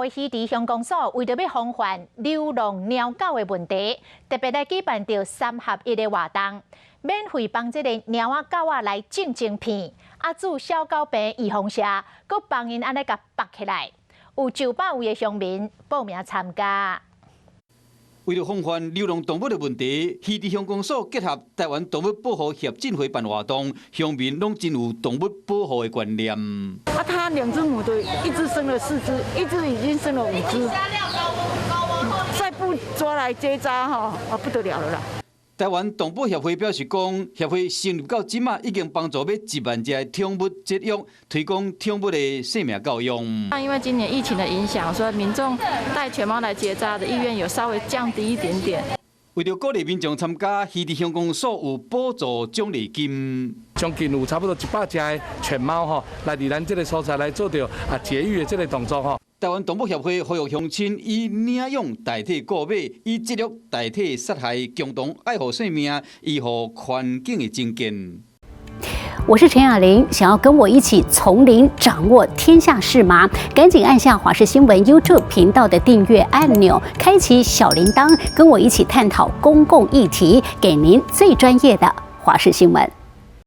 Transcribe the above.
的魚池鄉公所為著欲防範流浪貓狗的問題，特別來舉辦著三合一的活動，免費幫這個貓仔狗仔來種晶片，啊注小狗病預防射，閣幫𪜶按呢共縛起來。有900位的鄉民報名參加。為著防範流浪動物的問題，魚池鄉公所結合臺灣動物保護協進會辦活動，鄉民攏真有動物保護的觀念。啊，他兩隻母的，一隻生了四隻，一隻已經生了五隻，再不抓來結紮吼，啊不得了了啦！臺灣動保協會表示講，協會成立到這馬已經幫助欲1萬隻的寵物節育，推廣寵物的生命教育。那因為今年疫情的影響，所以民眾帶犬貓來結紮的意願有稍微降低一點點。為著鼓勵民眾參加，魚池鄉公所有補助獎勵金，將近有差不多100隻的犬貓吼，來佇咱這个所在來做著啊節育的這个動作吼。臺灣動物協會呼籲鄉親以領養代替購買，以節育代替殺害，共同愛護生命，維護環境的整潔。我是陳雅玲，想要跟我一起從零掌握天下事嗎？趕緊按下華視新聞 YouTube 頻道的訂閱按鈕，開啟小鈴鐺，跟我一起探討公共議題，給您最專業的華視新聞。